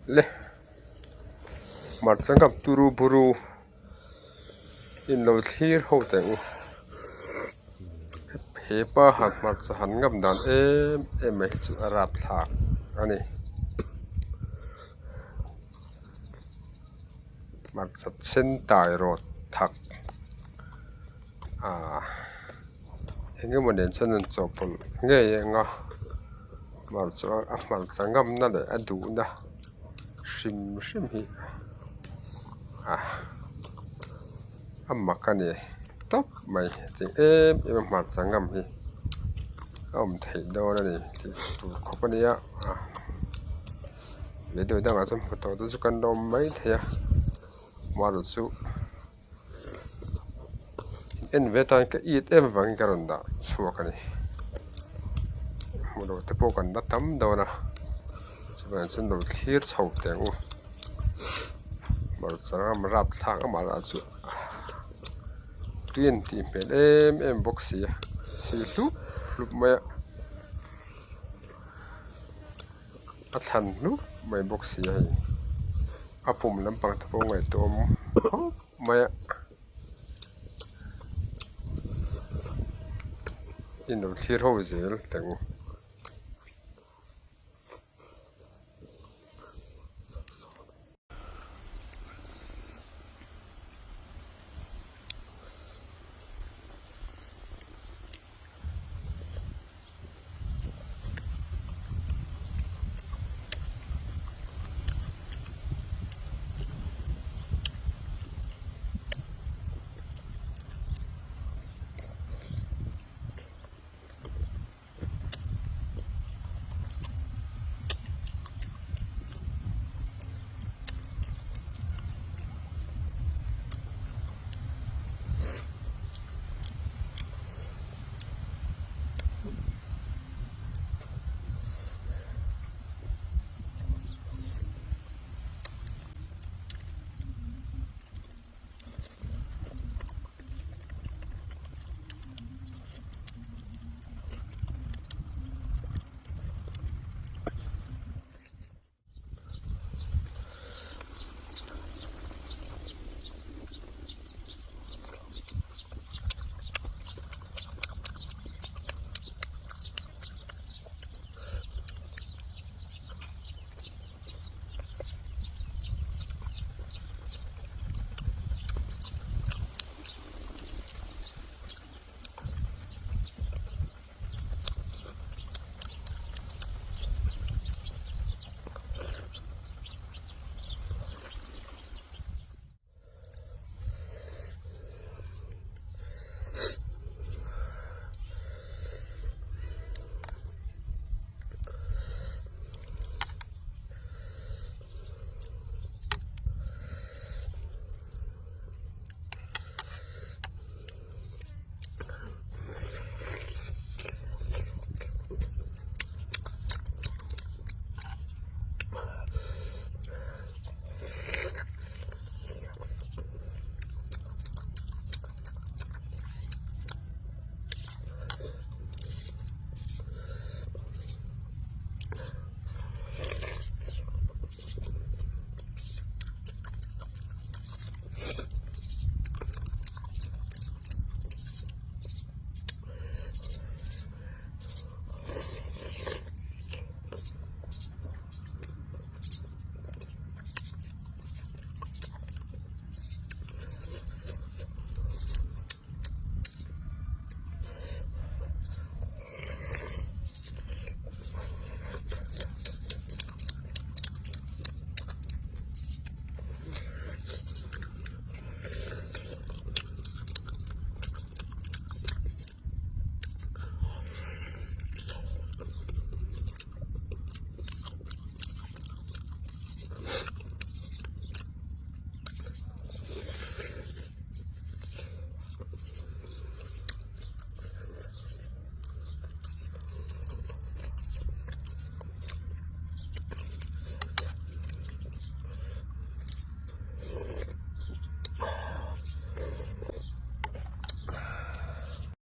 Le hmarcha ngam turu buru in lo thlir ho teh u hepa han hmarcha han ngam dan em em mai hi chu a rapthlak a ni hmarcha sen tai rawt thak ahh eng emaw nen chuan an chawhpawlh ngei ang a hmarcha a hmarcha ngamna leh a duhna hrim hrim hi ah a mak a ni tawp mai hetiang em em a hmarcha ngam hi a awm theih dawn a ni tih tur khawp a nia ah video dangah chuan hmu tawh te chu kan la awm maithei a amaherawh chu. En ve tan ka it em avangin ka rawn dah chhuak a ni hmu lo te pawh kan la tam dawn a chuvang chuan lo thlir chho teh ang u hmarcha ram rapthlak amah lah chu tui an tih hmel em em bawk si a si hlup hlup mai a a thlan hlup mai bawk si a hei a pum lampang te pawh ngaihtuah awm khawp mai a in lo thlir ho zel teh ang u.